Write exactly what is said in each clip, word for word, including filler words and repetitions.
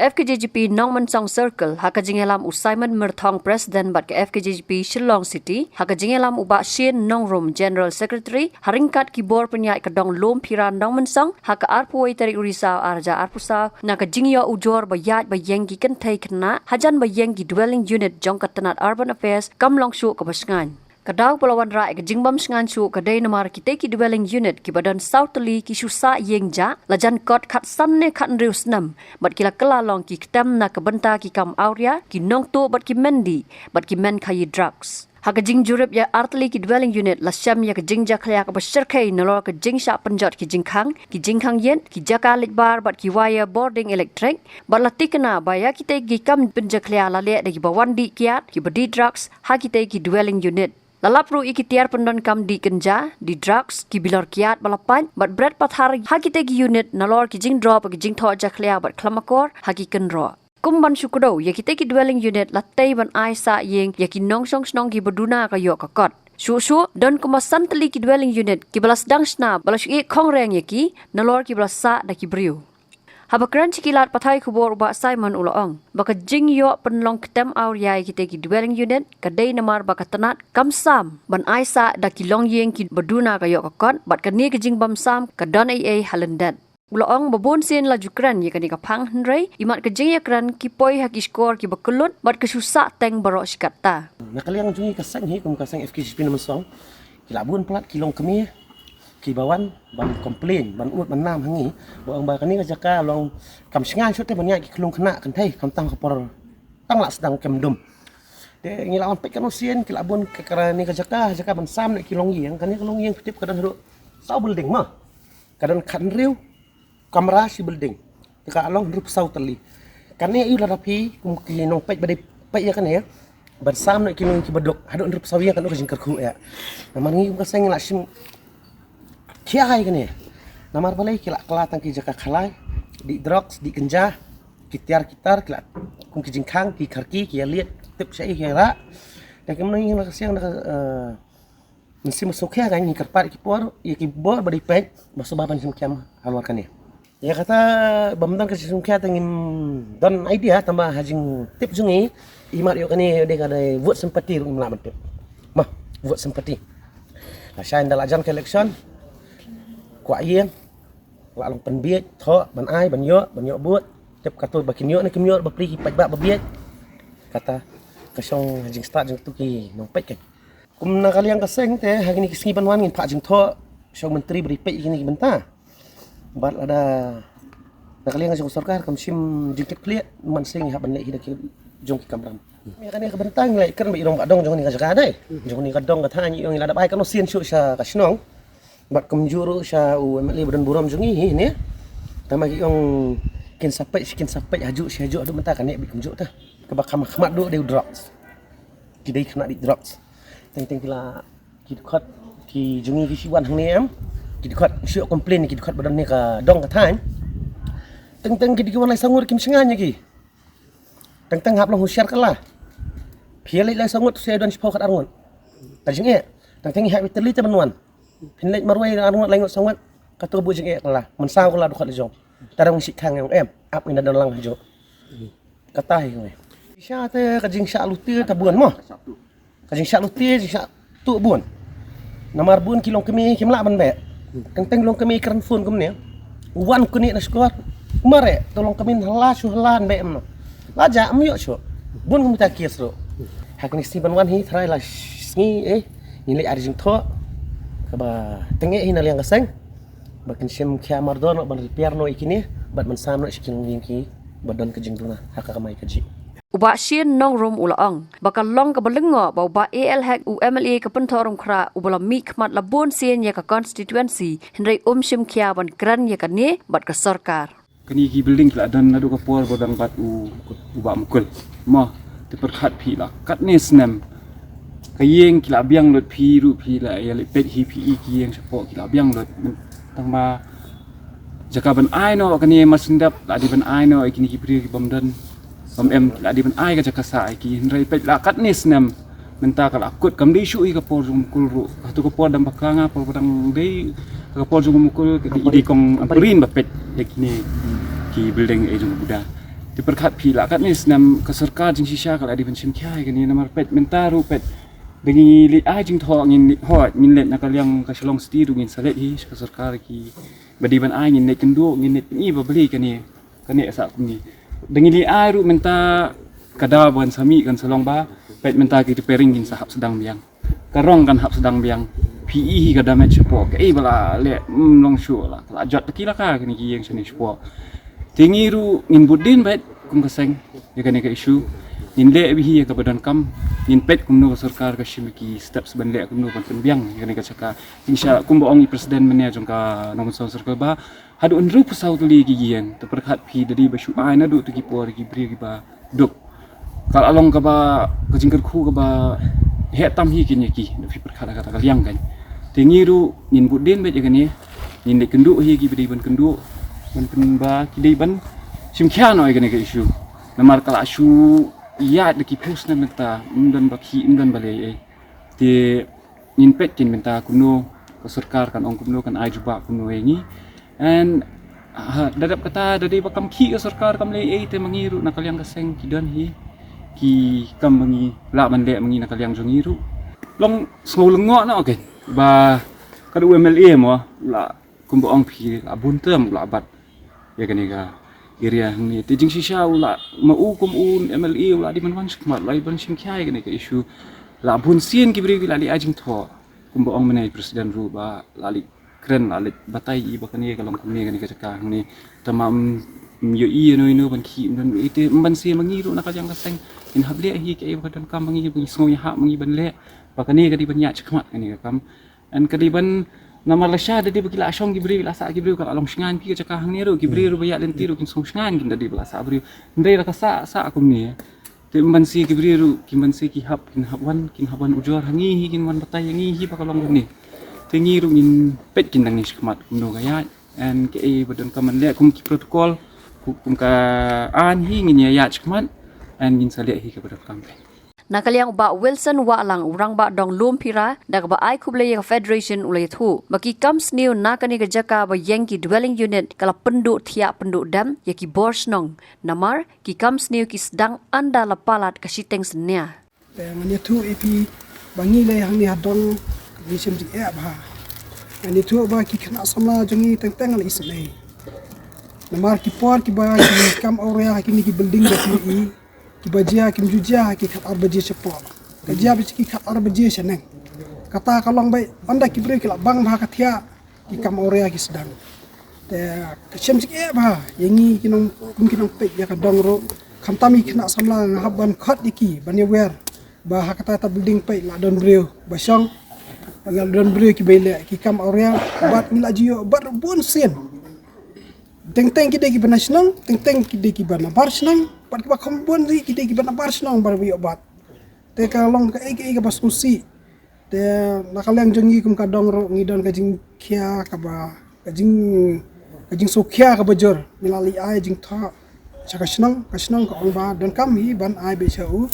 F K J G P Nongmensong Circle, ha ka jingïalam u Simon Myrthong, President bad ka F K J G P Shillong City, ha ka jingïalam u Bah Shane Nongrum, General Secretary, ha ryngkat ki bor pynïaid ka dong Lum Phira Nongmensong, ha ka arphew tarik u Risaw ar hajar arphew saw, na ka jingïoh ujor ba ïaid ba ïeng ki kynthei khynnah hajan ba ïeng ki dwelling unit jong ka tnat Urban Affairs kam long shuh kaba shngaiñ. Ka daw ba la wanrah ïa ka jingbym shngaiñ shuh ka dei namar kitei ki dwelling unit kiba don saw tylli ki shu sah ïing jah la jan kot khatsan ne khathynriew snem, bad ki la kylla long ki ktem na ka bynta ki kam awria, ki nongtuh bad ki myndih, bad ki men khaïi drugs. Ha ka jingjurip ïa artylli ki dwelling unit la shem ïa ka jingjakhlia kaba shyrkhei nalor ka jingshah pynjot ki jingkhang, ki jingkhang ïit, ki jaka leit bar bad ki wire bording electric, bad la tikna ba ïa kitei ki kam pynjakhlia la leh da kiba wan dih kiad, kiba dih drugs, ha kitei ki dwelling unit. La lap ruh ïa ki tiar pyndonkam dih kynja, dih drugs, ki bilor kiad ba la pait, bad bret pathar ha kitei ki unit nalor ki jingdrop ki jingthoh jakhlia bad khlem akor ha ki kynroh. Kum ban shu kdew ïa kitei ki dwelling unit la tei ban ai sah ïing ïa ki nongshong shnong kiba duna ka ïoh ka kot. Shuh shuh don kumba san tylli ki dwelling unit kiba la sdang shna ba la shu ïeh khongreng ïa ki nalor kiba la sah da ki briew. Haba kren sha ki lad pathai khubor u Bah Simon u la ong ba ka jingïoh pynlong ktem awria ïa kitei ki dwelling unit ka dei namar ba ka tnat kam sam ban ai sah da ki longïing kiba duna ka ïoh ka kot, bad kane ka jingbym sam ka don ei ei ha lyndet. U la ong ba bun sien la ju kren ïa kane ka phang hynrei imat ka jingïakren ki poi ha ki shkor kiba kyllut bad ka shu sah teng baroh shi katta. Na ka liang jong ngi ka seng hi, kum ka seng F K J P Nongmensong, ki la bun palat ki longkmie kiba wan ban complain, ban ud ban nam ha ngi, ba ong ba kane ka jaka long kam shngaiñ shuh te ban ïaid ki khyllung khynnah kynthei, khamtam ka por tang la sdang kem dum. Te ngi la wan peit katno sien ki la bun ka kane ka jaka, jaka ban sam ne ki longïing, kane ka longïing phi tip ka don haduh saw building ma. Ka don khathynriew kamra shi building. Te ka long hynriewphew saw tylli. Kane ïa lada phi kum ki nongpeit ba dei peit ïa kane, ban sam ne ki longïing kiba duk haduh hynriewphew saw ïing, kano ka jingkyrkhu ïa. Namar ngi kum ka seng ngi la shim khia ïa kane. Namar balei ki la kylla tang ki jaka khalai, dih drugs, dih kynja, ki tiar ki tar, ki la kum ki jingkhang, ki kharki, ki ïaliet, tip shaei ki ïarah. Te kumno ngi la ka seng da ka, eh, mynsiem ba sngewkhia, ka ngi kyrpad ïa ki por, ïa ki bor ba dei peit ba sngewbha ban shim khia halor kane. Ïa kata bym don ka jingsngewkhia te ngim don idea, tangba ha jingtip jong ngi, imat ïoh kane dei ka dei vote sympathy ruh ngim lah ban tip. Ma, vote sympathy. Lashai ynda la jan ka election, kwah ïeng, la long pynbieit, thoh, ban ai, ban ïoh, ban ïoh bud. Tip kato ba kin ïoh ne kim ïoh, ba pli ki paidbah ba bieit. Kata ka shong ha jingstad jong kito ki nongpeit kan. Kum na ka liang ka seng te, ha kine ki sngi ban wan ngin phah jingthoh sha u myntri ba dei peit ïa kine ki bynta. Bad lada na ka liang jong ka sorkar kam shim jingkitkhlieh, man seng ïa hap ban leh hi da ki jong ki kamram. Ïa kane ka bynta ngi la ïakren bad i rangbah dong jong kane ka jaka dei. Jong kane ka dong ka thaiñ, ïa ngi la dap ai katno sien shuh sha ka shnong. Bad kumjuh ruh sha u M L A ba don burom jong ngi hi ne. Tangba ki ong kin sa peit shi kin sa peit, hajuh shi hajuh, haduh mynta kane bit kumjuh ta. Kaba kham khmat duh dei u drugs. Ki dei khynnah dih drugs. Teng teng ki la ki dkhot ki jong ngi ki shu wan hangne em. Ki dkhot shu complain ki dkhot ba don ne ka dong ka thaiñ. Teng teng ki dei ki wan lai saw ngut kim shngaiñ ïa ki. Teng teng hap long husiar kylla. Phi leit lai saw ngut, sa don shiphew khatar ngut. Ka jingeh. Teng teng hap ïa tylli te ban wan. Phin leit marwei ar ngut, lai ngut, saw ngut. Kato ka buh jingeh kylla. Mynsaw kylla dkhot la jong. Tang dang shit khang ïa ong em. Ap ngin da don lang hajuh. Kata hi ngi. Sha te ka jingshah lute ta bun mo. Ka jingshah lute, jingshah tuh bun. Namar bun ki longkmie kim lah ban beh. Teng teng longkmie kren phone kumne. Wan kane na shkor. Mare, to longkmie hala shu hala beh em no. La ja am ïoh shuh. Bun kumta kies ruh. Ha kine sngi ban wan hi tharai la sngi eh. Ngin leit ar jingthoh. Kaba teng eh hi na liang ka seng. Ba kin shim khia mardor noh ban repair noh ïa kine. Bad ban sam noh ïa ki longïing kiba don ka jingduna. Ha ka kamai kajih. U Bah Shane Nongrum u la ong ba ka long kaba lyngngoh ba u Bah A L Hek, u M L A ka Pynthoh Rymkhraw, uba la mih khmat la bun sien ïa ka constituency, hynrei um shim khia ban kren ïa kane bad ka sorkar. Kane ki building ki la don naduh ka por ba dang bad u, u Bah Mukul. Mo, te pyrkhat phi la katne snem. Ka ïing ki la biang lut, phi ruh phi la ïa leit peit hi, phi i ki ïing shapoh ki la biang lut. Tangba jaka ban ai noh kane mar shen dep, la dei ban ai noh ïa kine ki briew ki bym don, bym em, la dei ban ai ka jaka sah ïa ki, hynrei peit la katne snem mynta ka la kut, kam dei shuh ïa ka por jong u Mukul ruh. Kato ka por dang ba ka nga por ba dang dei ka por jong u Mukul, ka dei, dei kong Ampareen ba peit ïa kine ki building eh jong u Buddha. Te pyrkhat phi la katne snem ka sorkar jingshisha ka la dei ban shim khia ïa kane namar peit mynta ruh peit da ngi leit ai jingthoh ngin leit hoi ngin leit na ka liang ka Shillong City ruh ngin sa leit hi sha ka sorkar ki ba dei ban ai ngin leit kynduh ngin leit pyni ba balei kane kane sa kumne. Da ngi leit ai ruh mynta ka daw ban sa mih kan sa long ba peit mynta ki repairing ngin sa hap sdang biang. Ka rong kan hap sdang biang. Phi i hi ka damage shapoh kaei ba la leh mm long shuh la ka la jot ta ki la ka kane ki ïing shane shapoh. Te ngi ruh ngin bud dien beit kum ka seng ïa kane ka issue. Ngin leh beit hi ïa kaba donkam. Ngin peit kumno ka sorkar ka shim ki steps ban leh kumno ban pynbiang ïa kane ka jaka. Jingshisha kumba ong i president mynne jong ka Nongmynsong Circle ba haduh hynriewphew saw tylli ki ïing. Te pyrkhat phi da dei ba shu ai naduh tu ki por ki briew kiba duk. Ka la long kaba ka jingkyrkhu kaba heh tam hi kine ki da phi pyrkhat ha kata ka liang kan. Te ngi ruh ngin bud dien beit ïa kane ngin dei kynduh hi ki ba dei ban kynduh ban pynba ki dei ban shim khia noh ïa kane ka issue. Namar ka la shu ïaid da ki phew snem mynta ym don ba khih ym don ba lei ei. Te ngin peit kin mynta kumno ka sorkar kan ong kumno kan ai jubab kumno ïa ngi. And ha, da dep kata da dei ba kam khih ka sorkar kam lei ei te ma ngi ruh na ka liang ka seng ki don hi ki kam ma ngi lah ban leh ma ngi na ka liang jong ngi ruh. Long sngew lyngngoh noh okay ba ka da u M L A mo la kumba ong phi la bun term la bat ïa kane ka area hangne. Te jingshisha u la ma u kum u M L A u la dei ban wan shakhmat la ban shim khia ïa kane ka issue. La bun sien ki briew ki la dei ai jingthoh kumba ong mynne president ruh ba la leit kren la leit batai i ba kane ka long kumne kane ka jaka hangne. Te ma ym ïohi ïano ïano ban khih ym don ïohi te ym ban sien ma ngi ruh na ka liang ka seng ngin hap leh hi kaei ba ka donkam ma ngi ba ngi sngew ïahap ma ngi ban leh ba kane ka dei ban ïaid shakhmat kane ka kam. And ka dei ban namar lashai da dei ba ki la shong ki briew la sah ki briew ka la long shngain phi ka jaka hangne ruh ki briew ruh ba ïaid lynti ruh kin song shngain kin da dei ba la sah briew. Hynrei la ka sah sah kumne. Te ym ban sien ki briew ruh kin ban sien ki hap kin hap wan kin hap wan ujor ha ngi hi kin wan batai ha ngi hi ba ka long kumne. Te ngi ruh ngin peit kin dang ngi shakhmat kumno ka ïaid. And kaei ba donkam ban leh kum ki protocol kum ka aiñ hi ngin ïa ïaid shakhmat and ngin sa leh hi kaba donkam. Na ka liang u Bah Wilson Wahlang u rangbah dong Lumphira da kaba ai khublei ïa ka federation u la ïathuh ba ki kam sniew na kane ka jaka ba ïeng ki dwelling unit ka la pynduh thiah pynduh dem ïa ki bor shnong namar ki kam sniew ki sdang ynda la palat ka shiteng synñia. Te ngan ïathuh ïa phi ba ngi lei hangne ha dong ngi shem jingeh bha. Ngan ïathuh ba ki khynnah samla jong ngi teng teng la isynei. Namar ki por kiba ki kam awria ha kine ki building ba ki i kiba jia kim ju jia ha ki khatar baje shapoh. Ka jia ba ki khatar baje shaneng. Kata ka long ba ynda ki briew ki la bang bha ka thiah ki kam awria ki sdang. Te ka shem jingeh bha ïa ngi ki nong kum ki nongpeit ïa ka dong ruh khamtam ïa ki khynnah samla nga hap ban khot ïa ki ban ïawer ba ha kata ta building peit la don briew ba shong la don briew kiba ïaleh ki kam awria bad ngi la ju ïoh bad bun sien. Teng teng ki dei kiba na shnong teng teng ki dei kiba na bar shnong bad kiba kham bun ki dei kiba na bar shnong ba ïoh bad. Te ka long kaei kaei kaba sngewsih. Te na ka liang jong ngi kum ka dong ruh ngi don ka jingkhia kaba ka jing ka jingsngewkhia kaba jur ngi la leit ai jingthoh sha ka shnong ka shnong ka ong ba donkam hi ban ai beit sha u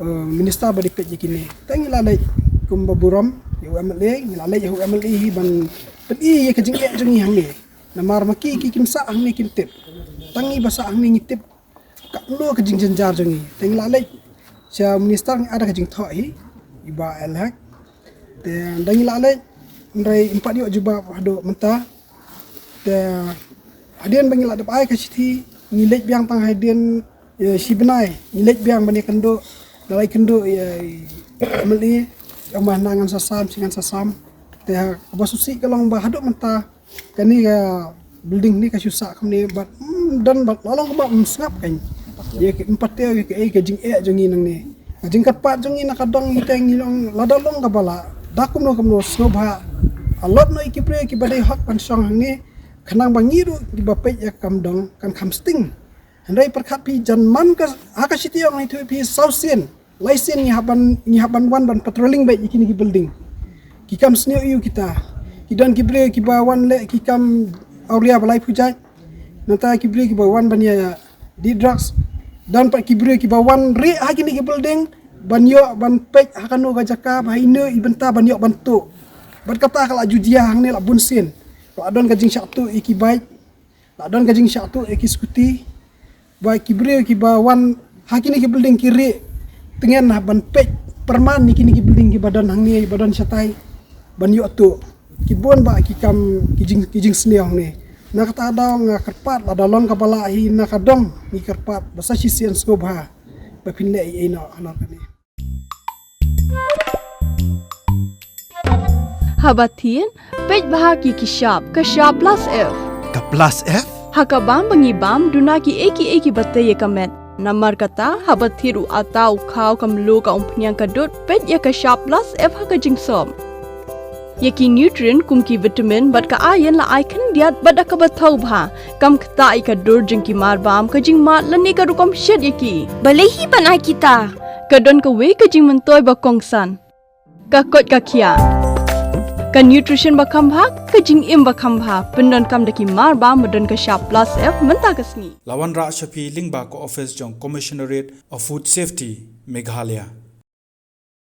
eh, minister ba dei peit ïa kine. Te ngi la leit kum ba burom ïa u M L A ngi la leit ïa u M L A hi ban pyni ïa ka jingeh jong ngi hangne. Namar ma ki ki kim sah hangne kim tip. Tang ngi ba sah hangne ngi tip. Katno ka jingjynjar jong ngi. Te ngi la leit sha minister ngi ai da ka jingthoh hi i Bah L Hek. Te ynda ngi la leit hynrei ym pat ïoh jubab haduh mynta. Te hadien ba ngi la dep ai ka shithi ngi leit biang tang hadien eh, shi bnai ngi leit biang ban ïakynduh. La ïakynduh ïa i M L A ïa ma ngan sa sam shi ngan sa sam. Te kaba sngewsih ka long ba haduh mynta kane ka building ne ka shu sah kumne bad mm, don bad la long kaba mm, sngap kan. Ïa ka mm, pat ïa ka eh, ka jingeh jong ngi nangne. Ka jingkyrpad jong ngi na ka dong ngi te ngi long lada long kaba la da kumno kumno sngewbha. A lot noh ïa ki briew kiba dei hok ban shong hangne khnang ba ngi ruh kiba peit ïa ka kam dong kan kham sting. Hynrei pyrkhat phi jan man ka ha ka shiti ong ngi thuh phi saw sien. Lai sien ngi hap ban ngi hap ban wan ban patrolling beit ïa kine ki building. Ki kam sniew ïa u kita. Ki don ki briew kiba wan leh ki kam awria ba laiphew jait. Nangta ki briew kiba wan ban ïa di drugs. Don pat ki briew kiba wan rieh ha kine ki building ban ïoh ban peit ha kano ka jaka ba ha ine i bynta ban ïoh ban tuh. Bad kata ka la ju jia hangne la bun sien. La don ka jingshah tuh ïa ki bike. La don ka jingshah tuh ïa ki scooty. Ba ki briew kiba wan ha kine ki building ki rieh tngen ha ban peit pyrman ïa kine ki building kiba don hangne, ba don shatai, ban ïoh tuh. Ki bun ba ki kam ki jing, ki jingsniew hangne. Na kata ka daw nga kyrpad, lada long kaba lah hi na ka dong ngi kyrpad ba sa shisien sngewbha ba phin leh ei ei noh halor kane. Haba thied, peit bha ki ki shap, ka shap plus F. Ka plus F? Ha ka bam ba ngi bam, duna ki ei ki ei kiba tei ïa ka met. Namar kata, haba thied u atta, u khaw, ka mluh, ka umphniang, ka dud, peit ïa ka shap plus F ha ka jingsop. Ïa ki nutrient kum ki vitamin bad ka iron la ai khyndiat bad da kaba thaw bha. Kam ktah ïa ka dur jong ki mar bam, ka jingmad lane ka rukom shet ïa ki. Balei hi ban ai kita? Ka don kawei ka jingmyntoi ba kongsan. Ka koit ka khiah. Ka nutrition ba kham bha, ka jingim ba kham bha. Pyndonkam da ki mar bam ba don ka shap plus F mynta ka sngi. La wanrah sha phi lyngba ka office jong Commissionerate of Food Safety, Meghalaya.